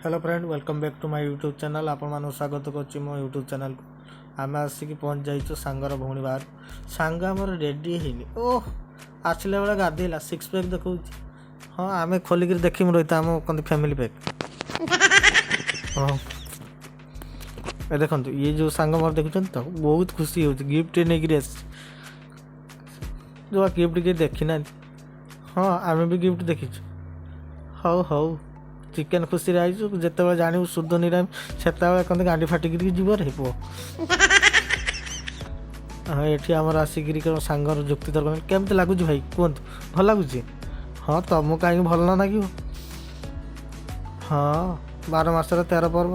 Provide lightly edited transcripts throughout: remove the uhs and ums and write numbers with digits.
Hello friend, welcome back to my YouTube channel. ଆପଣମାନଙ୍କୁ ସ୍ୱାଗତ କରୁଛି ମୋ ୟୁଟ୍ୟୁବ୍ ଚ୍ୟାନେଲ୍କୁ। ଆମେ ଆସିକି ପହଞ୍ଚି ଯାଇଛୁ ସାଙ୍ଗର ଭଉଣୀ ବାହାରୁ। ସାଙ୍ଗ ଆମର ରେଡ଼ି ହେଇନି। ଓହ, ଆସିଲା ବେଳେ ଗାଧେଇଲା, ସିକ୍ସ ପ୍ୟାକ୍ ଦେଖାଉଛି। ହଁ, ଆମେ ଖୋଲିକିରି ଦେଖିବୁ ରହିଥା ଆମ କହନ୍ତି ଫ୍ୟାମିଲି ପ୍ୟାକ୍। ହଁ, ଏ ଦେଖନ୍ତୁ, ଇଏ ଯେଉଁ ସାଙ୍ଗ ମୋର ଦେଖୁଛନ୍ତି ତ, ବହୁତ ଖୁସି ହେଉଛି, ଗିଫ୍ଟ ନେଇକିରି ଆସିଛି। ଯେଉଁ ଗିଫ୍ଟ କେହି ଦେଖିନାହାନ୍ତି। ହଁ, ଆମେ ବି ଗିଫ୍ଟ ଦେଖିଛୁ। ହଉ ହଉ, ଚିକେନ୍ ଖୁସିରେ ଆଇଛୁ। ଯେତେବେଳେ ଜାଣିବୁ ଶୁଦ୍ଧ ନିରାମି, ସେତେବେଳେ କହନ୍ତି ଗାଣ୍ଡି ଫାଟିକିରି ଯିବ ରେ ପୁଅ। ହଁ, ଏଠି ଆମର ଆସିକିରି କ'ଣ ସାଙ୍ଗର ଯୁକ୍ତି ତର୍କ। କେମିତି ଲାଗୁଛି ଭାଇ କୁହନ୍ତୁ? ଭଲ ଲାଗୁଛି? ହଁ, ତମକୁ କାହିଁକି ଭଲ ନ ଲାଗିବ? ହଁ, 12 ମାସରେ 13 ପର୍ବ।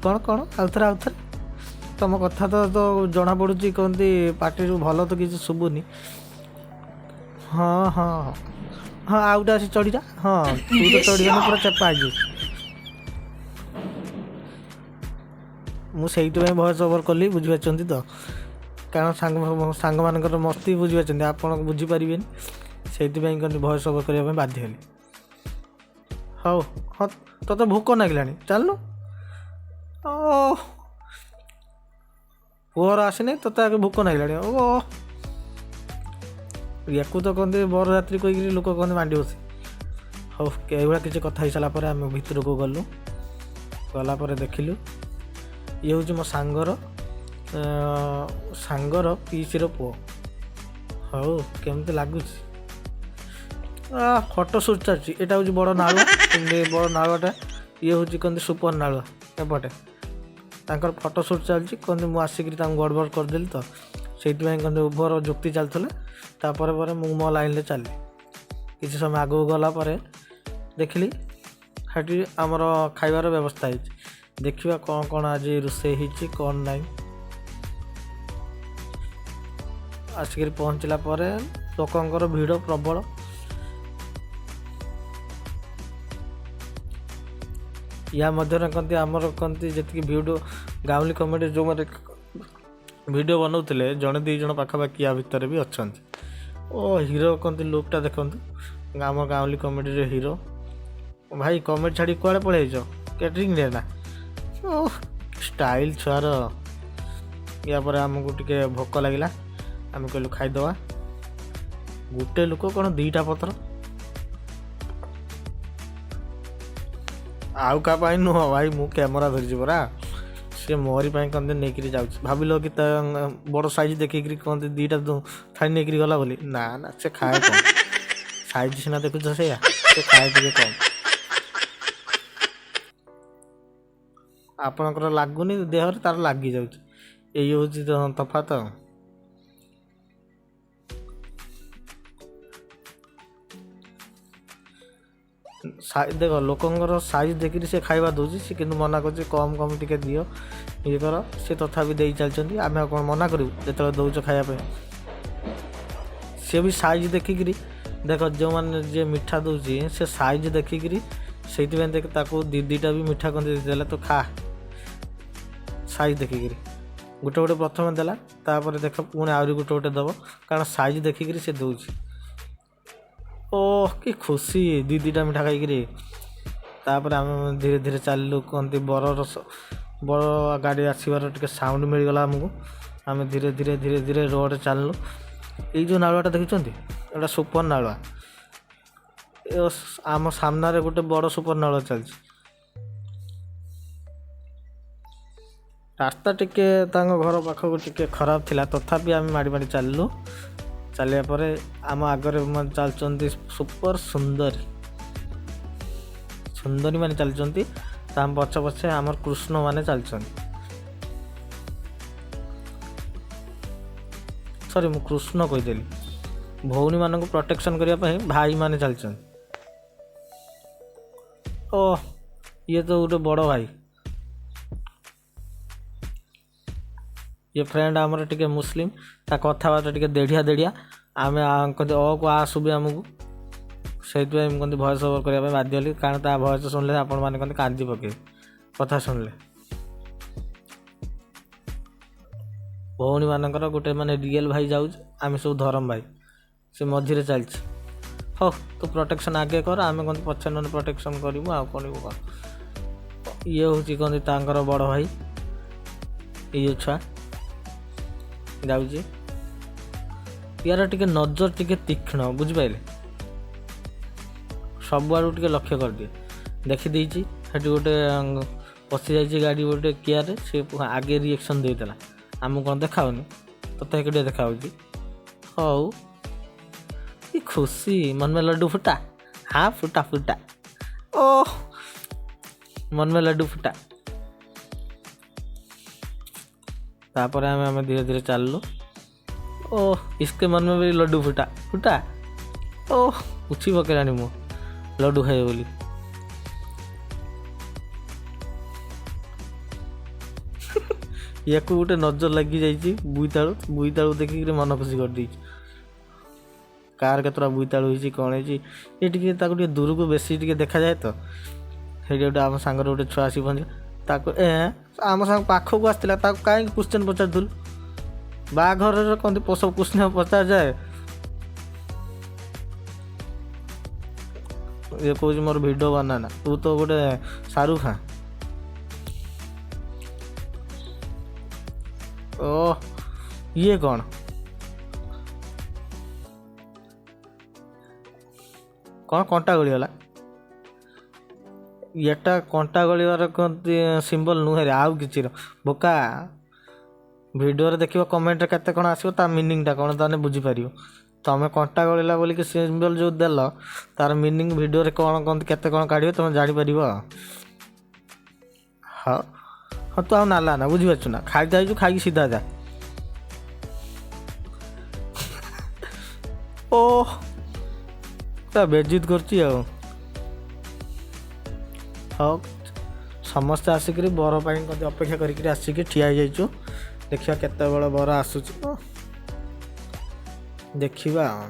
କ'ଣ କ'ଣ? ଆଉଥରେ ଆଉଥରେ। ତମ କଥା ତ ଜଣାପଡ଼ୁଛି, କହନ୍ତି ପାଟିରୁ ଭଲ ତ କିଛି ଶୁଭୁନି। ହଁ ହଁ ହଁ, ଆଉ ଗୋଟେ ଆସି ଚଢ଼ିଯା। ହଁ, ତୁ ତ ଚଢ଼ିଗଲେ ପୁରା ଚେପା ହେଇଯିବୁ। ମୁଁ ସେଇଥିପାଇଁ ଭଏସ୍ ଓଭର୍ କଲି, ବୁଝିପାରୁଛନ୍ତି ତ? କାରଣ ସାଙ୍ଗମାନଙ୍କର ମସ୍ତି ବୁଝିପାରୁଛନ୍ତି, ଆପଣ ବୁଝିପାରିବେନି। ସେଇଥିପାଇଁ କହନ୍ତି ଭଏସ୍ ଓଭର୍ କରିବା ପାଇଁ ବାଧ୍ୟ ହେଲି। ହଉ, ହଁ, ତୋତେ ଭୋକ ଲାଗିଲାଣି, ଚାଲୁନୁ। ଓ, ପୁଅର ଆସିନି, ତୋତେ ଆଗେ ଭୋକ ଲାଗିଲାଣି। ଓ, ୟାକୁ ତ କହନ୍ତି ବରଯାତ୍ରୀ କହିକିରି ଲୋକ କହନ୍ତି ମାଣ୍ଡି ବସି। ହଉ, ଏଇଭଳିଆ କିଛି କଥା ହେଇସାରିଲା ପରେ ଆମେ ଭିତରକୁ ଗଲୁ। ଗଲା ପରେ ଦେଖିଲୁ ଇଏ ହେଉଛି ମୋ ସାଙ୍ଗର ପିଇସିର ପୁଅ। ହଉ, କେମିତି ଲାଗୁଛି? ଫଟୋ ସୁଟ୍ ଚାଲିଛି। ଏଇଟା ହେଉଛି ବଡ଼ ନାଳୁଆ, ଏମିତି ବଡ଼ ନାଳୁଆଟା। ଇଏ ହେଉଛି କହନ୍ତି ସୁପର ନାଳୁଆ। ଏପଟେ ତାଙ୍କର ଫଟୋ ସୁଟ୍ ଚାଲିଛି। କହନ୍ତି ମୁଁ ଆସିକିରି ତାଙ୍କୁ ଗଡ଼ବଡ଼ କରିଦେଲି ତ, ସେଇଥିପାଇଁ କହନ୍ତି ଉଭୟର ଯୁକ୍ତି ଚାଲିଥିଲା। ତାପରେ ପରେ ମୁଁ ମୋ ଲାଇନ୍ରେ ଚାଲିଲି। କିଛି ସମୟ ଆଗକୁ ଗଲା ପରେ ଦେଖିଲି ସେଠି ଆମର ଖାଇବାର ବ୍ୟବସ୍ଥା ହେଇଛି। ଦେଖିବା କ'ଣ କ'ଣ ଆଜି ରୋଷେଇ ହେଇଛି, କ'ଣ ନାହିଁ। ଆସିକିରି ପହଞ୍ଚିଲା ପରେ ଲୋକଙ୍କର ଭିଡ଼ ପ୍ରବଳ। ୟା ମଧ୍ୟରେ କହନ୍ତି ଆମର କହନ୍ତି ଯେତିକି ଭିଡ଼ିଓ ଗାଉଁଲି କମେଡ଼ି ଯେଉଁମାନେ ଭିଡ଼ିଓ ବନାଉଥିଲେ, ଜଣେ ଦୁଇ ଜଣ ପାଖାପାଖି ୟା ଭିତରେ ବି ଅଛନ୍ତି। ଓ, ହିରୋ କହନ୍ତି ଲୁକ୍ଟା ଦେଖନ୍ତୁ, ଆମ ଗାଉଁଲି କମେଡ଼ିର ହିରୋ। ଭାଇ, କମେଡ଼ି ଛାଡ଼ି କୁଆଡ଼େ ପଳେଇଛ? କ୍ୟାଟରିଂରେ ନା? ଓ, ଷ୍ଟାଇଲ୍ ଛୁଆର। ୟା ପରେ ଆମକୁ ଟିକେ ଭୋକ ଲାଗିଲା, ଆମେ କହିଲୁ ଖାଇଦେବା। ଗୋଟେ ଲୋକ କ'ଣ ଦୁଇଟା ପତ୍ର? ଆଉ କାହା ପାଇଁ ନୁହଁ ଭାଇ, ମୁଁ କ୍ୟାମେରା ଧରିଛି ପରା। ସିଏ ମୋରି ପାଇଁ କହନ୍ତି ନେଇକିରି ଯାଉଛି। ଭାବିଲ କି ତା ବଡ଼ ସାଇଜ୍ ଦେଖିକିରି କହନ୍ତି ଦୁଇଟା ଥାଳି ନେଇକିରି ଗଲା ବୋଲି। ନା ନା, ସେ ଖାଏ କମ୍। ସାଇଜ୍ ସିନା ଦେଖୁଛ ସେଇଆ, ସେ ଖାଏ ଟିକେ କମ୍। ଆପଣଙ୍କର ଲାଗୁନି ଦେହରେ, ତାର ଲାଗିଯାଉଛି। ଏଇ ହେଉଛି ତଫାତ। ଦେଖ, ଲୋକଙ୍କର ସାଇଜ୍ ଦେଖିକି ସେ ଖାଇବା ଦେଉଛି। ସେ କିନ୍ତୁ ମନା କରୁଛି କମ୍ କମ୍ ଟିକେ ଦିଅ, ଇଏ କର। ସେ ତଥାପି ଦେଇ ଚାଲିଛନ୍ତି। ଆମେ ଆଉ କ'ଣ ମନା କରିବୁ ଯେତେବେଳେ ଦେଉଛ ଖାଇବା ପାଇଁ? ସିଏ ବି ସାଇଜ୍ ଦେଖିକିରି ଦେଖ, ଯେଉଁମାନେ ଯିଏ ମିଠା ଦେଉଛି ସେ ସାଇଜ୍ ଦେଖିକିରି, ସେଇଥିପାଇଁ ଦେଖ ତାକୁ ଦୁଇ ଦୁଇଟା ବି ମିଠା କନ୍ଦି ଦେଲେ, ତୁ ଖା। ସାଇଜ୍ ଦେଖିକିରି ଗୋଟେ ଗୋଟେ ପ୍ରଥମେ ଦେଲା, ତାପରେ ଦେଖ ପୁଣି ଆହୁରି ଗୋଟେ ଗୋଟେ ଦେବ, କାରଣ ସାଇଜ୍ ଦେଖିକିରି ସେ ଦେଉଛି। ଓ, କି ଖୁସି ଦୁଇ ଦୁଇଟା ମିଠା ଖାଇକିରି। ତାପରେ ଆମେ ଧୀରେ ଧୀରେ ଚାଲିଲୁ। କହନ୍ତି ବରର ବର ଗାଡ଼ି ଆସିବାର ଟିକେ ସାଉଣ୍ଡ ମିଳିଗଲା ଆମକୁ। ଆମେ ଧୀରେ ଧୀରେ ଧୀରେ ଧୀରେ ରୋଡ଼ରେ ଚାଲିଲୁ। ଏଇ ଯେଉଁ ନାଳୁଆଟା ଦେଖୁଛନ୍ତି, ଏଇଟା ସୁପର ନାଳୁଆ। ଆମ ସାମ୍ନାରେ ଗୋଟେ ବଡ଼ ସୁପର ନାଳୁଆ ଚାଲିଛି। ରାସ୍ତା ଟିକେ ତାଙ୍କ ଘର ପାଖକୁ ଟିକେ ଖରାପ ଥିଲା, ତଥାପି ଆମେ ମାଡ଼ି ମାଡ଼ି ଚାଲିଲୁ। ଚାଲିବା ପରେ ଆମ ଆଗରେ ଚାଲିଛନ୍ତି ସୁପର ସୁନ୍ଦରୀ, ସୁନ୍ଦରୀ ମାନେ ଚାଲିଛନ୍ତି। ତା ପଛେ ପଛେ ଆମର କୃଷ୍ଣ ମାନେ ଚାଲିଛନ୍ତି। ସରି, ମୁଁ କୃଷ୍ଣ କହିଦେଲି। ଭଉଣୀମାନଙ୍କୁ ପ୍ରୋଟେକ୍ସନ୍ କରିବା ପାଇଁ ଭାଇମାନେ ଚାଲିଛନ୍ତି। ଓ, ଇଏ ତ ଗୋଟେ ବଡ଼ ଭାଇ। ଇଏ ଫ୍ରେଣ୍ଡ ଆମର ଟିକେ ମୁସଲିମ, ତା କଥାବାର୍ତ୍ତା ଟିକେ ଦେଢ଼ିଆ ଦେଢ଼ିଆ। ଆମେ କହନ୍ତି ଅ କୁ ଆ ଶୁଭେ ଆମକୁ। ସେଇଥିପାଇଁ ମୁଁ କହନ୍ତି ଭଏସ୍ ଓଭର୍ କରିବା ପାଇଁ ବାଧ୍ୟ ହେଲି, କାରଣ ତା ଭଏସ୍ ଶୁଣିଲେ ଆପଣମାନେ କହନ୍ତି କାନ୍ଦି ପକେଇବେ କଥା ଶୁଣିଲେ। ଭଉଣୀମାନଙ୍କର ଗୋଟେ ମାନେ ରିଏଲ୍ ଭାଇ ଯାଉଛି, ଆମେ ସବୁ ଧରମ ଭାଇ, ସେ ମଝିରେ ଚାଲିଛି। ହଉ, ତୁ ପ୍ରୋଟେକ୍ସନ୍ ଆଗେ କର, ଆମେ କହନ୍ତି ପଛରେ ନହେଲେ ପ୍ରୋଟେକ୍ସନ୍ କରିବୁ। ଆଉ କରିବୁ କ'ଣ? ଇଏ ହେଉଛି କହନ୍ତି ତାଙ୍କର ବଡ଼ ଭାଇ। ଏଇ ଯେଉଁ ଛୁଆ ଯାଉଛି, ୟାର ଟିକେ ନଜର ଟିକେ ତୀକ୍ଷ୍ଣ, ବୁଝିପାରିଲେ? ସବୁଆଡ଼ୁ ଟିକେ ଲକ୍ଷ୍ୟ କରିଦିଏ। ଦେଖିଦେଇଛି ସେଠି ଗୋଟେ ପଶିଯାଇଛି ଗାଡ଼ି ଗୋଟେ କିଆରେ, ସେ ଆଗେ ରିଏକ୍ସନ୍ ଦେଇଦେଲା। ଆମକୁ କ'ଣ ଦେଖାହେଉନି? ତୋତେ ଏକୁଟିଆ ଦେଖାହେଉଛି? ହଉ, କି ଖୁସି। ମନ ମେ ଲड्डू ଫୁଟା। ହଁ, ଫୁଟା ଫୁଟା। ଓ, ମନ ମେ ଲड्डू ଫୁଟା। ତାପରେ ଆମେ ଧୀରେ ଧୀରେ ଚାଲିଲୁ। ଓ, इसके मन में भी लड्डू ଫୁଟା ଫୁଟା। ଓ, ଉଛି ପକେଇଲାଣି ମୁଁ ଲଡ଼ୁ ଖାଇବ ବୋଲି। ୟାକୁ ଗୋଟେ ନଜର ଲାଗିଯାଇଛି ବୋଇତାଳୁ। ବୋଇତାଳୁ ଦେଖିକିରି ମନ ଖୁସି କରିଦେଇଛି। କାହାର କେତେଟା ବୋଇତାଳୁ ହେଇଛି, କ'ଣ ହେଇଛି, ଏ ଟିକେ ତାକୁ ଟିକେ ଦୂରକୁ ବେଶୀ ଟିକେ ଦେଖାଯାଏ ତ। ସେଇଠି ଗୋଟେ ଆମ ସାଙ୍ଗରେ ଗୋଟେ ଛୁଆ ଆସି ପହଞ୍ଚିଲା। ତାକୁ ଏ ଆମ ସାଙ୍ଗ ପାଖକୁ ଆସିଥିଲା, ତାକୁ କାହିଁକି କ୍ୱେଶ୍ଚନ୍ ପଚାରୁଥିଲୁ? ବାହାଘରରେ କହନ୍ତି ସବୁ କ୍ୱେଶ୍ଚନ୍ ପଚରାଯାଏ? ଇଏ କହୁଛି ମୋର ଭିଡ଼ିଓ ବନାନା। ତୁ ତ ଗୋଟେ ଶାହରୁଖ ଖାଁ। ଓ, ଇଏ କ'ଣ? କ'ଣ କଣ୍ଟା ଗଳିଗଲା? ଏଟା କଣ୍ଟା ଗଳିବାର କହନ୍ତି ସିମ୍ବଲ୍ ନୁହେଁରେ, ଆଉ କିଛିର ବୋକା। ଭିଡ଼ିଓରେ ଦେଖିବ, କମେଣ୍ଟରେ କେତେ କ'ଣ ଆସିବ, ତା ମିନିଂଟା କ'ଣ ତାହେଲେ ବୁଝିପାରିବ ତମେ। କଣ୍ଟା ଗଳିଲା ବୋଲିକି ସିମ୍ବଲ୍ ଯେଉଁ ଦେଲ, ତାର ମିନିଂ ଭିଡ଼ିଓରେ କ'ଣ କହନ୍ତି କେତେ କ'ଣ କାଢ଼ିବ, ତମେ ଜାଣିପାରିବ। ହଁ ହଁ, ତୁ ଆଉ ନାଲା ନା, ବୁଝିପାରୁଛୁ ନା? ଖାଇତେ ଆଇଛୁ, ଖାଇକି ସିଧା ଯା। ଓ, ପୁରା ବେଜିତ କରୁଛି ଆଉ। ହଉ, ସମସ୍ତେ ଆସିକିରି ବର ପାଇଁ କହନ୍ତି ଅପେକ୍ଷା କରିକିରି ଆସିକି ଠିଆ ହେଇଯାଇଛୁ। ଦେଖିବା କେତେବେଳେ ବର ଆସୁଛି। ଓ, ଦେଖିବା ଆଉ।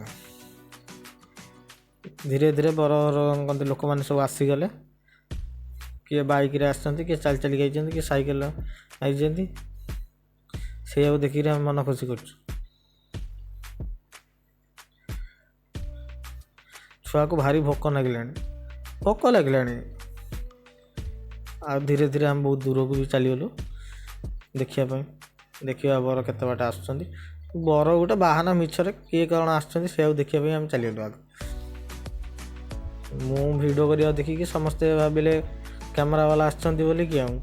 ଧୀରେ ଧୀରେ ବର କହନ୍ତି ଲୋକମାନେ ସବୁ ଆସିଗଲେ। କିଏ ବାଇକ୍ରେ ଆସିଛନ୍ତି, କିଏ ଚାଲି ଚାଲିକି ଆଇଛନ୍ତି, କିଏ ସାଇକେଲ ଆଇଛନ୍ତି। ସେଇଆକୁ ଦେଖିକିରି ଆମେ ମନ ଖୁସି କରୁଛୁ। ଛୁଆକୁ ଭାରି ଭୋକ ଲାଗିଲାଣି, ଭୋକ ଲାଗିଲାଣି। ଆଉ ଧୀରେ ଧୀରେ ଆମେ ବହୁତ ଦୂରକୁ ବି ଚାଲିଗଲୁ ଦେଖିବା ପାଇଁ। ଦେଖିବା ବର କେତେ ବାଟ ଆସୁଛନ୍ତି। ବର ଗୋଟେ ବାହାନା ମିଛରେ କିଏ କ'ଣ ଆସୁଛନ୍ତି, ସେଇଆକୁ ଦେଖିବା ପାଇଁ ଆମେ ଚାଲିଗଲୁ ଆଗ। ମୁଁ ଭିଡ଼ିଓ କରିବା ଦେଖିକି ସମସ୍ତେ ଭାବିଲେ କ୍ୟାମେରା ବାଲା ଆସିଛନ୍ତି ବୋଲିକି, ଆଉ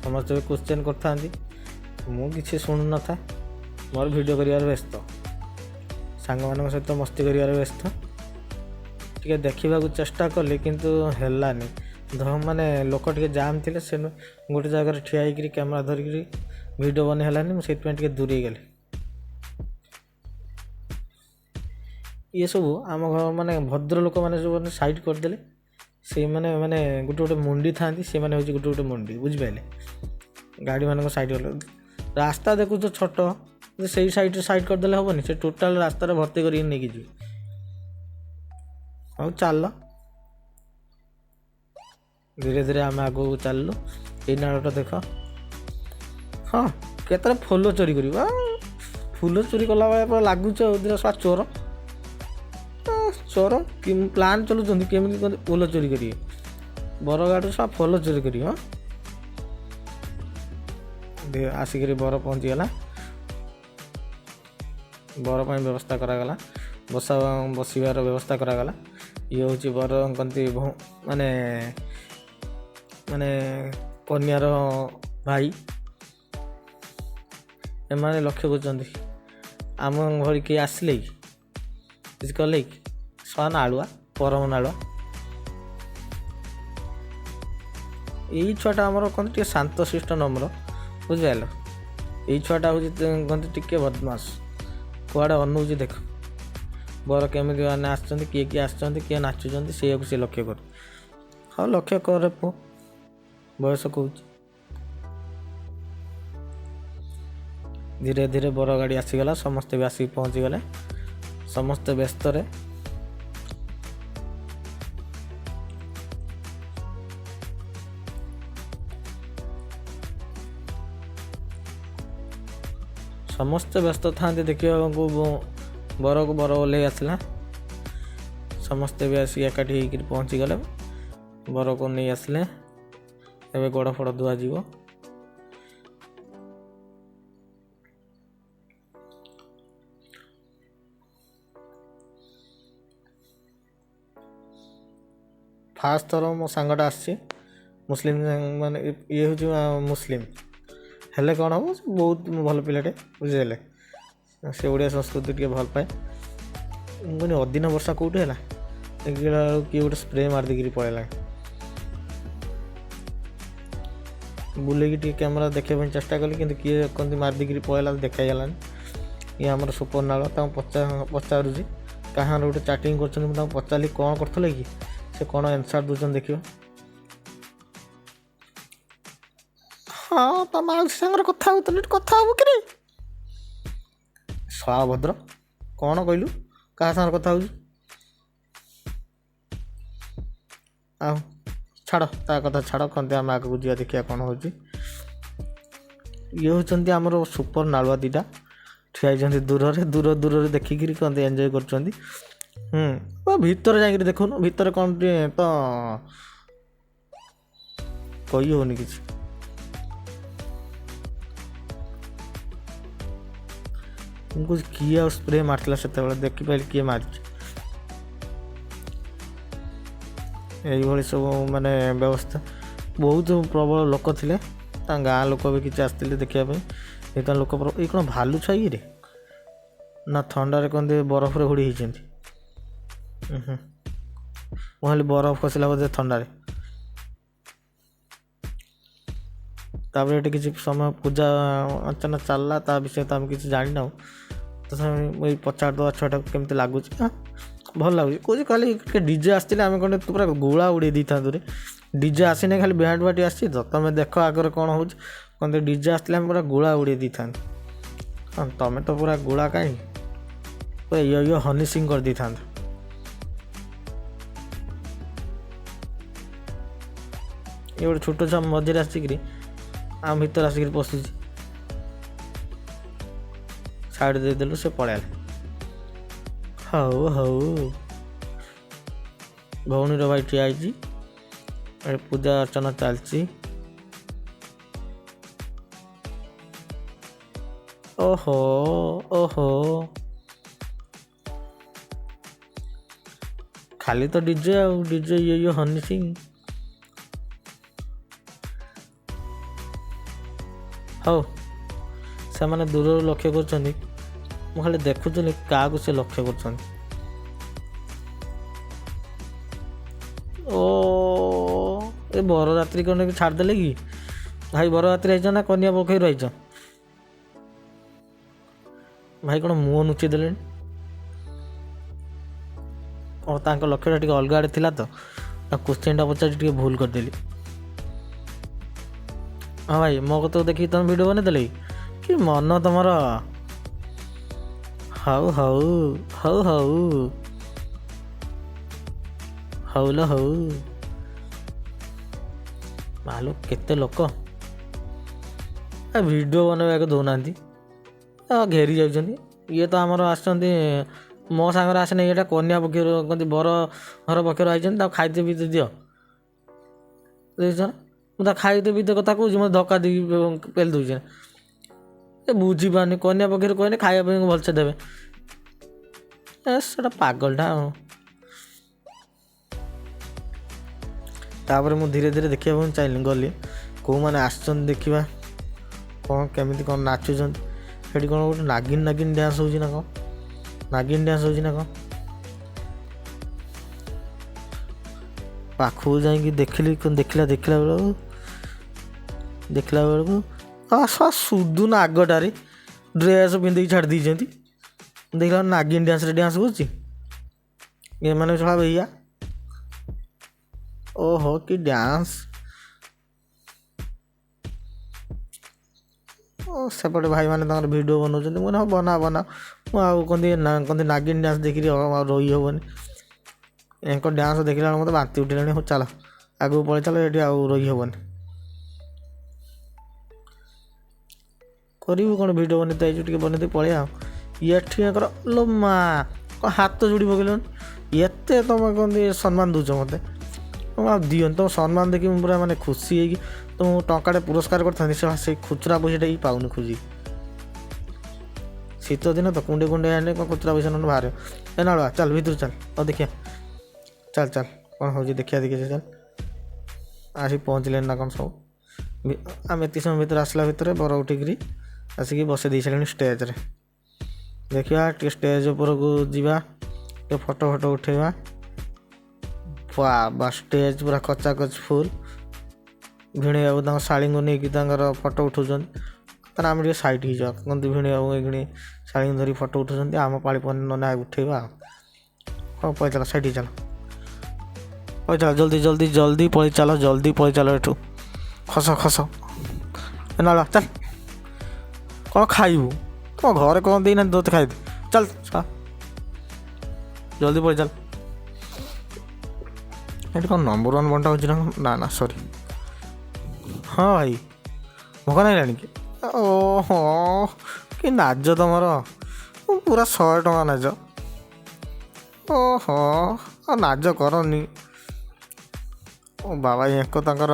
ସମସ୍ତେ ବି କ୍ୱେଶ୍ଚନ୍ କରିଥାନ୍ତି। ମୁଁ କିଛି ଶୁଣୁନଥାଏ, ମୋର ଭିଡ଼ିଓ କରିବାରେ ବ୍ୟସ୍ତ, ସାଙ୍ଗମାନଙ୍କ ସହିତ ମସ୍ତି କରିବାରେ ବ୍ୟସ୍ତ। ଟିକେ ଦେଖିବାକୁ ଚେଷ୍ଟା କଲି କିନ୍ତୁ ହେଲାନି। ମାନେ ଲୋକ ଟିକେ ଜାମ୍ ଥିଲେ, ସେ ଗୋଟେ ଜାଗାରେ ଠିଆ ହେଇକିରି କ୍ୟାମେରା ଧରିକିରି ଭିଡ଼ିଓ ବନେଇ ହେଲାନି। ମୁଁ ସେଇଥିପାଇଁ ଟିକେ ଦୂରେଇ ଗଲି। ଇଏ ସବୁ ଆମ ଘର ମାନେ ଭଦ୍ର ଲୋକମାନେ ସବୁ ମାନେ ସାଇଡ଼୍ କରିଦେଲେ। ସେଇମାନେ ମାନେ ଗୋଟେ ଗୋଟେ ମୁଣ୍ଡି ଥାଆନ୍ତି, ସେମାନେ ହେଉଛି ଗୋଟେ ଗୋଟେ ମୁଣ୍ଡି, ବୁଝିପାରିଲେ? ଗାଡ଼ିମାନଙ୍କ ସାଇଡ଼୍ କଲେ, ରାସ୍ତା ଦେଖୁଛ ଛୋଟ, ସେଇ ସାଇଡ଼୍ରେ ସାଇଡ଼୍ କରିଦେଲେ ହେବନି? ସେ ଟୋଟାଲ୍ ରାସ୍ତାରେ ଭର୍ତ୍ତି କରିକି ନେଇକି ଯିବେ। ହଉ ଚାଲ, ଧୀରେ ଧୀରେ ଆମେ ଆଗକୁ ଚାଲିଲୁ। ଏଇ ନାଳଟା ଦେଖ। ହଁ, କେତେଟା ଫୁଲ ଚୋରି କରିବ? ଫୁଲ ଚୋରି କଲା ବେଳେ ପୁରା ଲାଗୁଛ ଆଉ ଶଳା ଚୋର ଚୋର। ପ୍ଲାନ୍ ଚଲୁଛନ୍ତି କେମିତି କୁହନ୍ତି ଫୁଲ ଚୋରି କରିବେ ବରଗାଡ଼ରୁ, ଶଳା ଫୁଲ ଚୋରି କରିବେ। ହଁ, ଆସିକିରି ବର ପହଞ୍ଚିଗଲା। ବର ପାଇଁ ବ୍ୟବସ୍ଥା କରାଗଲା, ବସା ବସିବାର ବ୍ୟବସ୍ଥା କରାଗଲା। ଇଏ ହେଉଛି ବର କହନ୍ତି ମାନେ ମାନେ କନ୍ୟାର ଭାଇ। ଏମାନେ ଲକ୍ଷ୍ୟ କରୁଛନ୍ତି, ଆମ ଘରେ କିଏ ଆସିଲେ କି, କିଛି କଲେ କି? ଶଳା ନାଳୁଆ, ପରମ ନାଳୁଆ। ଏଇ ଛୁଆଟା ଆମର କହନ୍ତି ଟିକେ ଶାନ୍ତଶିଷ୍ଟ ନମ୍ର, ବୁଝିପାରିଲ? ଏଇ ଛୁଆଟା ହେଉଛି କହନ୍ତି ଟିକେ ବଦମାସ। କୁଆଡ଼େ ଅନଉଛି ଦେଖ। ବର କେମିତି ମାନେ ଆସିଛନ୍ତି, କିଏ କିଏ ଆସିଛନ୍ତି, କିଏ ନାଚୁଛନ୍ତି, ସେଇଆକୁ ସେ ଲକ୍ଷ୍ୟ କରେ। ହଉ, ଲକ୍ଷ୍ୟ କରେ ପୁଅ, ବୟସ କହୁଛି। ଧୀରେ ଧୀରେ ବର ଗାଡ଼ି ଆସିଗଲା, ସମସ୍ତେ ବି ଆସିକି ପହଞ୍ଚିଗଲେ। ସମସ୍ତେ ବ୍ୟସ୍ତରେ। ସମସ୍ତେ ବ୍ୟସ୍ତ ଥାଆନ୍ତି ଦେଖିବାକୁ ବରକୁ। ବର ଓହ୍ଲେଇ ଆସିଲା, ସମସ୍ତେ ବି ଆସିକି ଏକାଠି ହେଇକିରି ପହଞ୍ଚିଗଲେ, ବରକୁ ନେଇ ଆସିଲେ। ଏବେ ଗୋଡ଼ ଫୋଡ଼ ଧୁଆଯିବ। ଫାଷ୍ଟ ଥର ମୋ ସାଙ୍ଗଟା ଆସିଛି ମୁସଲିମ, ମାନେ ଇଏ ହେଉଛି ମୁସଲିମ ହେଲେ କ'ଣ ହେବ, ସେ ବହୁତ ଭଲ ପିଲାଟେ, ବୁଝିହେଲେ। ସେ ଓଡ଼ିଆ ସଂସ୍କୃତି ଟିକେ ଭଲ ପାଏ। ମୁଁ କହିନି ଅଦିନ ବର୍ଷା କେଉଁଠି ହେଲା, ଦେଖିଲା ବେଳକୁ କିଏ ଗୋଟେ ସ୍ପ୍ରେ ମାରିଦେଇକିରି ପଳେଇଲାଣି। ବୁଲେଇକି ଟିକେ କ୍ୟାମେରା ଦେଖିବା ପାଇଁ ଚେଷ୍ଟା କଲି, କିନ୍ତୁ କିଏ କହନ୍ତି ମାରିଦେଇକିରି ପଳେଇଲା, ଦେଖାଇଗଲାନି। ଇଏ ଆମର ସୁପର ନାଳ, ତାଙ୍କୁ ପଚାରୁଛି କାହାର ଗୋଟେ ଚାଟିଂ କରୁଛନ୍ତି। ମୁଁ ତାଙ୍କୁ ପଚାରିଲି କ'ଣ କରୁଥିଲେ କି, ସେ କ'ଣ ଆନ୍ସର୍ ଦେଉଛନ୍ତି ଦେଖିବ। ହଁ, ତମ ମାଉସୀ ସାଙ୍ଗରେ କଥା ହେଉଥିଲି, କଥା ହବୁ କିରେ ଶଳା ଅଭଦ୍ର, କ'ଣ କହିଲୁ, କାହା ସାଙ୍ଗରେ କଥା ହେଉଛୁ? ଆଉ ଛାଡ଼ ତା କଥା ଛାଡ଼, କହନ୍ତି ଆମେ ଆଗକୁ ଯିବା, ଦେଖିବା କ'ଣ ହେଉଛି। ଇଏ ହେଉଛନ୍ତି ଆମର ସୁପର ନାଳୁଆ ଦୁଇଟା, ଠିଆ ହେଇଛନ୍ତି ଦୂରରେ, ଦୂର ଦୂରରେ ଦେଖିକିରି କହନ୍ତି ଏନ୍ଜୟ କରୁଛନ୍ତି। ଭିତରେ ଯାଇକିରି ଦେଖୁନୁ, ଭିତରେ କ'ଣ ଟିକେ ତ କହି ହେଉନି କିଛି। ମୁଁ କହୁଛି କିଏ ଆଉ ସ୍ପ୍ରେ ମାରିଥିଲା ସେତେବେଳେ, ଦେଖିପାରିଲି କିଏ ମାରିଛି। ଏଇଭଳି ସବୁ ମାନେ ବ୍ୟବସ୍ଥା। ବହୁତ ପ୍ରବଳ ଲୋକ ଥିଲେ, ତାଙ୍କ ଗାଁ ଲୋକ ବି କିଛି ଆସିଥିଲେ ଦେଖିବା ପାଇଁ। ଏ ତ ଲୋକ ଏଇ କ'ଣ ଭାଲୁ ଛୁଆ କିରେ ନା, ଥଣ୍ଡାରେ କହନ୍ତି ବରଫରେ ଘୋଡ଼ି ହେଇଛନ୍ତି। ମୁଁ ଭାବିଲି ବରଫ ଖସିଲା ବୋଧେ ଥଣ୍ଡାରେ। ତାପରେ ଏଠି କିଛି ସମୟ ପୂଜା ଅର୍ଚ୍ଚନା ଚାଲିଲା, ତା ବିଷୟରେ ତ ଆମେ କିଛି ଜାଣିନାହୁଁ। ତଥାପି ମୁଁ ଏଇ ପଚାରିଦେବା ଛୁଆଟାକୁ କେମିତି ଲାଗୁଛି। ହଁ ଭଲ ଲାଗୁଛି କହୁଛି। ଖାଲି ଟିକେ ଡିଜେ ଆସିଥିଲେ ଆମେ କ'ଣ ପୁରା ଗୁଳା ଉଡ଼େଇ ଦେଇଥାନ୍ତୁ ରେ। ଡିଜେ ଆସିନି, ଖାଲି ବ୍ୟାଣ୍ଡ ପାର୍ଟି ଆସିଛି ତ, ତମେ ଦେଖ ଆଗରେ କ'ଣ ହେଉଛି। କହନ୍ତି ଡିଜେ ଆସିଥିଲେ ଆମେ ପୁରା ଗୁଳା ଉଡ଼େଇ ଦେଇଥାନ୍ତୁ। ହଁ ତମେ ତ ପୁରା ଗୁଳା କାହିଁ, ପୁରା ଇଏ ଇଏ ହନି ସିଂ କରିଦେଇଥାନ୍ତ। ଇଏ ଗୋଟେ ଛୋଟ ଛୁଆ ମଝିରେ ଆସିକିରି ଆମ ଭିତରେ ଆସିକିରି ପଶୁଛି, ସାଇଡ଼ ଦେଇଦେଲୁ, ସେ ପଳେଇଲା। ହଉ ହଉ, ଭଉଣୀର ଭାଇ ଠିଆ ହେଇଛି, ପୂଜା ଅର୍ଚ୍ଚନା ଚାଲିଛି। ଓହୋ ଓହୋ, ଖାଲି ତ ଡିଜେ ଆଉ ଡିଜେ, ଇଏ ଇଏ ହନି ସିଂ। ହଉ ସେମାନେ ଦୂରରୁ ଲକ୍ଷ୍ୟ କରୁଛନ୍ତି, ମୁଁ ଖାଲି ଦେଖୁଥିଲି କାହାକୁ ସେ ଲକ୍ଷ୍ୟ କରୁଛନ୍ତି। ଓ ଏ ବରଯାତ୍ରୀ କ'ଣ ଛାଡ଼ିଦେଲେ କି ଭାଇ? ବରଯାତ୍ରୀ ଆଇଛ ନା କନ୍ୟା ପକ୍ଷରୁ ଆଇଛ ଭାଇ? କ'ଣ ମୁହଁ ନୁଚେଇ ଦେଲେଣି? ଓ ତାଙ୍କ ଲକ୍ଷ୍ୟଟା ଟିକେ ଅଲଗା ଆଡ଼େ ଥିଲା ତ, ତା କୋଶ୍ଚିନ୍ଟା ପଚାରି ଟିକେ ଭୁଲ କରିଦେଲି। ହଁ ଭାଇ, ମୋ କଥାକୁ ଦେଖିକି ତୁମେ ଭିଡ଼ିଓ ବନେଇଦେଲେ କି ମନ ତମର? ହଉ ହଉ ହଉ ହଉ ହଉ ଲ ହଉ। ମାଲୋ କେତେ ଲୋକ, ଭିଡ଼ିଓ ବନେଇବାକୁ ଦେଉନାହାନ୍ତି, ଘେରି ଯାଉଛନ୍ତି। ଇଏ ତ ଆମର ଆସିଛନ୍ତି ମୋ ସାଙ୍ଗରେ ଆସିନେ, ଏଇଟା କନ୍ୟା ପକ୍ଷରୁ କହନ୍ତି ବର ଘର ପକ୍ଷରୁ ଆଇଛନ୍ତି, ତାକୁ ଖାଇତେ ପିଇତେ ଦିଅ। ଦେଖିଛ ନା, ମୁଁ ତା ଖାଇତେ ପିଇତେ କଥା କହୁଛି, ମୋତେ ଧକ୍କା ଦେଇକି ପେଲି ଦେଉଛି। ଏ ବୁଝିପାରୁନି, କନ୍ୟା ପକ୍ଷରୁ କହିଲେ ଖାଇବା ପାଇଁ ଭଲସେ ଦେବେ। ଏ ସେଟା ପାଗଳଟା ଆଉ। ତାପରେ ମୁଁ ଧୀରେ ଧୀରେ ଦେଖିବା ପାଇଁ ଚାହିଁଲି, ଗଲି କେଉଁମାନେ ଆସିଛନ୍ତି ଦେଖିବା କ'ଣ କେମିତି କ'ଣ ନାଚୁଛନ୍ତି। ସେଠି କ'ଣ ଗୋଟେ ନାଗିନ ନାଗିନ ଡ୍ୟାନ୍ସ ହେଉଛି ନା କ'ଣ, ନାଗିନ ଡ୍ୟାନ୍ସ ହେଉଛି ନା କ'ଣ। ପାଖକୁ ଯାଇକି ଦେଖିଲି, ଦେଖିଲା ଦେଖିଲା ବେଳକୁ ଦେଖିଲା ବେଳକୁ ସୁଦୁ ନାଗଟାରେ ଡ୍ରେସ୍ ପିନ୍ଧିକି ଛାଡ଼ି ଦେଇଛନ୍ତି। ଦେଖିଲା ନାଗିନ ଡ୍ୟାନ୍ସରେ ଡ୍ୟାନ୍ସ କରୁଛି। ଏମାନେ ଶଳା ଏଇଆ, ଓହୋ କି ଡ୍ୟାନ୍ସ। ଓ ସେପଟେ ଭାଇମାନେ ତାଙ୍କର ଭିଡ଼ିଓ ବନାଉଛନ୍ତି। ମୁଁ କହିଲି ହଁ ବନା ବନା। ମୁଁ ଆଉ କହନ୍ତି ନା, କହନ୍ତି ନାଗିନ ଡ୍ୟାନ୍ସ ଦେଖିକି ଆଉ ରହିହେବନି। ଏଙ୍କ ଡ୍ୟାନ୍ସ ଦେଖିଲା ବେଳକୁ ମୋତେ ବାନ୍ତି ଉଠିଲାଣି। ହଉ ଚାଲ ଆଗକୁ ପଳେଇ ଚାଲ, ଏଠି ଆଉ ରହିହେବନି। କରିବୁ କ'ଣ, ଭିଡ଼ିଓ ବନେଇ ତ ଆଇଛୁ, ଟିକେ ବନେଇ ଦେଇ ପଳେଇବା। ଆଉ ଏଠି ୟାଙ୍କର ଲୋ ମା, କ'ଣ ହାତ ଯୋଡ଼ି ପକେଇଲନି? ଏତେ ତୁମେ କହନ୍ତି ସମ୍ମାନ ଦେଉଛ ମୋତେ, ଆଉ ଦିଅନି। ତୁମ ସମ୍ମାନ ଦେଖି ମୁଁ ପୁରା ମାନେ ଖୁସି ହେଇକି ତୁମକୁ ଟଙ୍କାଟେ ପୁରସ୍କାର କରିଥାନ୍ତି, ସେଇ ଖୁଚୁରା ପଇସାଟା ବି ପାଉନି ଖୋଜି। ଶୀତ ଦିନ ତ କୁଣ୍ଡେଇ କୁଣ୍ଡେଇ ଆଣିଲେ କ'ଣ ଖୁଚୁରା ପଇସା ନହେଲେ ବାହାରେ। ଏ ନାଳୁଆ ଚାଲ ଭିତରୁ ଚାଲ, ହଉ ଦେଖିବା, ଚାଲ ଚାଲ କ'ଣ ହେଉଛି ଦେଖିବା ଦେଖିବା ଚାଲ। ଆସିକି ପହଞ୍ଚିଲେଣି ନା କ'ଣ ସବୁ। ଆମେ ଏତିକି ସମୟ ଭିତରେ ଆସିଲା ଭିତରେ ବର ଉଠିକିରି ଆସିକି ବସେଇ ଦେଇ ସାରିଲେଣି ଷ୍ଟେଜ୍ରେ। ଦେଖିବା ଟିକେ ଷ୍ଟେଜ୍ ଉପରକୁ ଯିବା, ଟିକେ ଫଟୋ ଫଟୋ ଉଠେଇବା। ବା ଷ୍ଟେଜ୍ ପୁରା କଚାକଚ ଫୁଲ୍। ଭିଣେଇ ବାବୁ ତାଙ୍କ ଶାଳୀଙ୍କୁ ନେଇକି ତାଙ୍କର ଫଟୋ ଉଠାଉଛନ୍ତି। ତାହେଲେ ଆମେ ଟିକେ ସାଇଡ଼୍ ହେଇଯିବା। କହନ୍ତି ଭିଣେଇ ବାବୁ ଏଇକ୍ଷଣି ଶାଳୀଙ୍କୁ ଧରି ଫଟୋ ଉଠାଉଛନ୍ତି, ଆମ ପାଳି ପରେ ନହେଲେ ଉଠେଇବା। ହଉ ପଳେଇ ଚାଲ, ସାଇଡ଼୍ ହେଇ ଚାଲ, ପଳେଇ ଚାଲ, ଜଲ୍ଦି ଜଲ୍ଦି ଜଲ୍ଦି ପଳେଇ ଚାଲ, ଜଲ୍ଦି ପଳେଇ ଚାଲ ଏଠୁ, ଖସ ଖସ ନାଳୁଆ ଚାଲ। କ'ଣ ଖାଇବୁ? ତୁମ ଘରେ କ'ଣ ଦେଇନାହାନ୍ତି ତୋତେ ଖାଇଦେ, ଚାଲ ଜଲ୍ଦି ପଳେଇ ଚାଲ। ଏଠି କ'ଣ ନମ୍ବର 1 ବଣ୍ଟା ହେଉଛି ନା? ନା ନା ସରି। ହଁ ଭାଇ ଭୋକ ଲାଗିଲାଣି କି? ଓହୋ କି ନାଜ ତମର, ପୁରା 100 ଟଙ୍କା ନାଜ। ଓହୋ ଆଉ ନାଜ କରନି। ଓ ବାବା ୟାଙ୍କ ତାଙ୍କର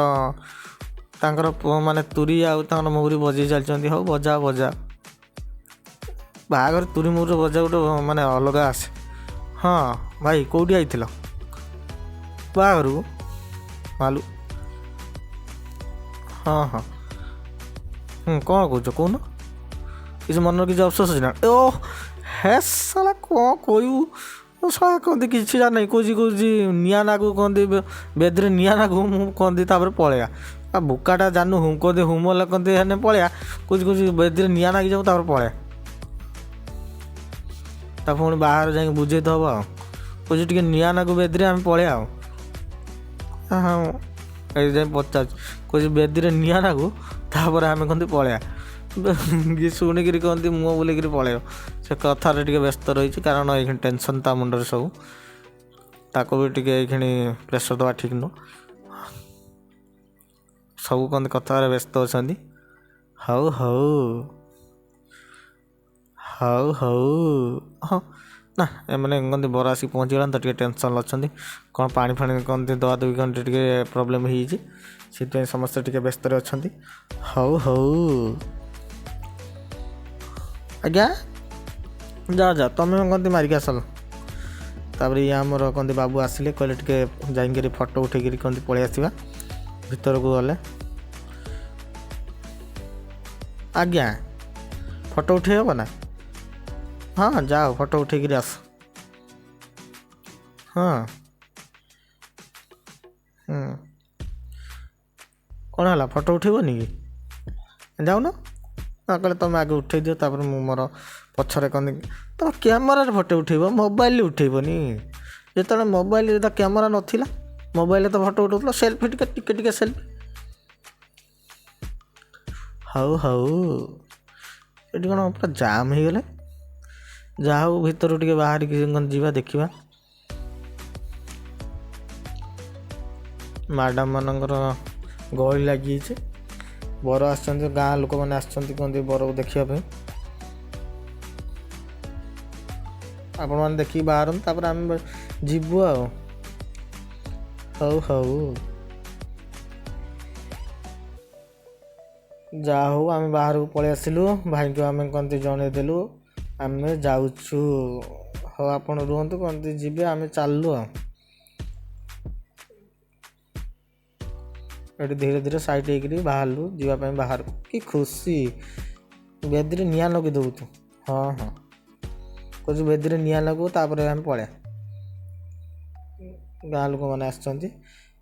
ତାଙ୍କର ମାନେ ତୁରି ଆଉ ତାଙ୍କର ମହୁରି ବଜେଇ ଚାଲିଛନ୍ତି। ହଉ ବଜା ବଜା, ବାହାଘର ତୁରି ମହୁରି ବଜା ଗୋଟେ ମାନେ ଅଲଗା ଆସେ। ହଁ ଭାଇ କେଉଁଠି ଆଇଥିଲ ବାହାଘରକୁ? ମାଲୁ ହଁ ହଁ କ'ଣ କହୁଛ କହୁନ? କିଛି ମନରେ କିଛି ଅଫସୋସ ଅଛି ନା? ଓ ହେ ଶଳା କ'ଣ କହିବୁ ଶଳା, କହନ୍ତି କିଛି ଜାଣିନାହିଁ। କହୁଛି କହୁଛି ନିଆଁ ନାଗୁ, କହନ୍ତି ବେଦିରେ ନିଆଁ ନାଗୁ, ମୁଁ କହନ୍ତି ତାପରେ ପଳେଇବା। ଆଉ ବୁକାଟା ଜାନୁ ହୁଁ କହନ୍ତି, ହୁମ ହେଲେ କହନ୍ତି ହେନେ ପଳେଇବା। କହୁଛି କହୁଛି ବେଦିରେ ନିଆଁ ନାଗିଯାଉ ତାପରେ ପଳେଇବା। ତା ପୁଣି ବାହାରେ ଯାଇକି ବୁଝେଇ ତ ହବ। ଆଉ କହୁଛି ଟିକେ ନିଆଁ ନାଗୁ ବେଦିରେ ଆମେ ପଳେଇବା। ଆଉ ହଁ ଏଇ ଯାଇ ପଚାରୁଛି, କହୁଛି ବେଦିରେ ନିଆଁ ନାଗୁ ତାପରେ ଆମେ କହନ୍ତି ପଳେଇବା। ଶୁଣିକିରି କହନ୍ତି ମୁହଁ ବୁଲେଇକିରି ପଳେଇବ। ସେ କଥାରେ ଟିକେ ବ୍ୟସ୍ତ ରହିଛି, କାରଣ ଏଇକ୍ଷଣି ଟେନସନ୍ ତା ମୁଣ୍ଡରେ ସବୁ, ତାକୁ ବି ଟିକେ ଏଇକ୍ଷଣି ପ୍ରେସର୍ ଦେବା ଠିକ୍ ନୁହଁ। ସବୁ କହନ୍ତି କଥାରେ ବ୍ୟସ୍ତ ଅଛନ୍ତି। ହଉ ହଉ ହଉ ହଉ ହଁ ନା ଏମାନେ କହନ୍ତି ବର ଆସିକି ପହଞ୍ଚିଗଲାଣି ତ ଟିକେ ଟେନସନ୍ ଅଛନ୍ତି, କ'ଣ ପାଣି ଫାଣି କହନ୍ତି ଦେବା ଦେବି କ'ଣ ଟିକେ ପ୍ରୋବ୍ଲେମ୍ ହେଇଯାଇଛି, ସେଥିପାଇଁ ସମସ୍ତେ ଟିକେ ବ୍ୟସ୍ତରେ ଅଛନ୍ତି। ହଉ ହଉ ଆଜ୍ଞା ଯାଅ ଯାଅ ତମେ କହନ୍ତି ମାରିକି ଆସିଲ। ତାପରେ ଇଏ ଆମର କହନ୍ତି ବାବୁ ଆସିଲେ, କହିଲେ ଟିକେ ଯାଇକିରି ଫଟୋ ଉଠେଇକିରି କହନ୍ତି ପଳେଇ ଆସିବା। ଭିତରକୁ ଗଲେ ଆଜ୍ଞା ଫଟୋ ଉଠେଇ ହେବ ନା? ହଁ ଯାଅ ଫଟୋ ଉଠେଇକିରି ଆସ। ହଁ କ'ଣ ହେଲା ଫଟୋ ଉଠେଇବନି କି? ଯାଉନ ନା, କହିଲେ ତୁମେ ଆଗେ ଉଠେଇ ଦିଅ ତାପରେ ମୁଁ ମୋର ପଛରେ କହନ୍ତି। ତୁମ କ୍ୟାମେରାରେ ଫଟୋ ଉଠେଇବ, ମୋବାଇଲରେ ଉଠେଇବନି। ଯେତେବେଳେ ମୋବାଇଲରେ ତ କ୍ୟାମେରା ନଥିଲା, ମୋବାଇଲରେ ତ ଫଟୋ ଉଠାଉଥିଲ, ସେଲ୍ଫି ଟିକେ ଟିକେ ଟିକେ ସେଲ୍ଫି। ହଉ ହଉ ଏଠି କ'ଣ ପୁରା ଜାମ୍ ହେଇଗଲେ। ଯାହା ହଉ ଭିତରୁ ଟିକେ ବାହାରିକି ଯିବା ଦେଖିବା। ମ୍ୟାଡ଼ାମ୍ ମାନଙ୍କର ଗହଳି ଲାଗିଯାଇଛି, ବର ଆସିଛନ୍ତି, ଗାଁ ଲୋକମାନେ ଆସିଛନ୍ତି କହନ୍ତି ବରକୁ ଦେଖିବା ପାଇଁ। ଆପଣମାନେ ଦେଖିକି ବାହାରନ୍ତୁ, ତାପରେ ଆମେ ଯିବୁ ଆଉ। ହଉ ହଉ ଯାହା ହଉ ଆମେ ବାହାରକୁ ପଳେଇ ଆସିଲୁ। ଭାଇଙ୍କୁ ଆମେ କହନ୍ତି ଜଣେଇଦେଲୁ ଆମେ ଯାଉଛୁ। ହଉ ଆପଣ ରୁହନ୍ତୁ କହନ୍ତି ଯିବେ, ଆମେ ଚାଲିଲୁ। ଆଉ ଏଠି ଧୀରେ ଧୀରେ ସାଇଡ଼୍ ହେଇକିରି ବାହାରିଲୁ ଯିବା ପାଇଁ ବାହାରକୁ। କି ଖୁସି, ବେଦିରେ ନିଆଁ ଲଗେଇ ଦେବୁ ତୁ। ହଁ ହଁ କହୁଛୁ ବେଦିରେ ନିଆଁ ଲଗାଉ ତାପରେ ଆମେ ପଳେଇବା। ଗାଁ ଲୋକମାନେ ଆସିଛନ୍ତି,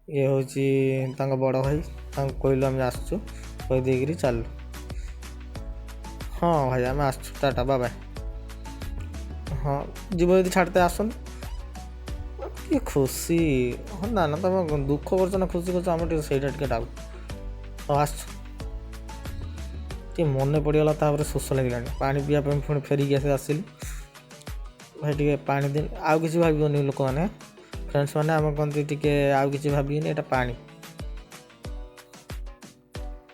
ଇଏ ହେଉଛି ତାଙ୍କ ବଡ଼ ଭାଇ, ତାଙ୍କୁ କହିଲୁ ଆମେ ଆସୁଛୁ, କହିଦେଇକିରି ଚାଲିଲୁ। ହଁ ଭାଇ ଆମେ ଆସୁଛୁ, ଟାଟା ବାଏ ବାଏ। ହଁ ଯିବ ଯଦି ଛାଡ଼ିତେ ଆସନ୍ତୁ। କି ଖୁସି। ହଁ ନା ନା ତମେ ଦୁଃଖ କରୁଛ ନା ଖୁସି କରୁଛ, ଆମର ଟିକେ ସେଇଟା ଟିକେ ଡାଉଟ୍। ହଁ ଆସୁଛୁ, ଟିକେ ମନେ ପଡ଼ିଗଲା ତାପରେ ଶୋଷ ଲାଗିଲାଣି। ପାଣି ପିଇବା ପାଇଁ ପୁଣି ଫେରିକି ଆସିଲି। ଭାଇ ଟିକେ ପାଣି ଦିନ, ଆଉ କିଛି ଭାବିବନି ଲୋକମାନେ, ଫ୍ରେଣ୍ଡସ୍ ମାନେ ଆମେ କହନ୍ତି ଟିକେ ଆଉ କିଛି ଭାବିବେନି, ଏଇଟା ପାଣି।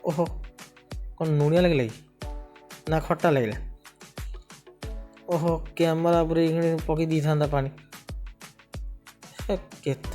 ଓହୋ କ'ଣ ଲୁଣିଆ ଲାଗିଲା କି ନା ଖଟା ଲାଗିଲା? ଓହୋ କ୍ୟାମେରା ଉପରେ ଏଇକ୍ଷଣି ପକେଇ ଦେଇଥାନ୍ତା ପାଣି। କେତେ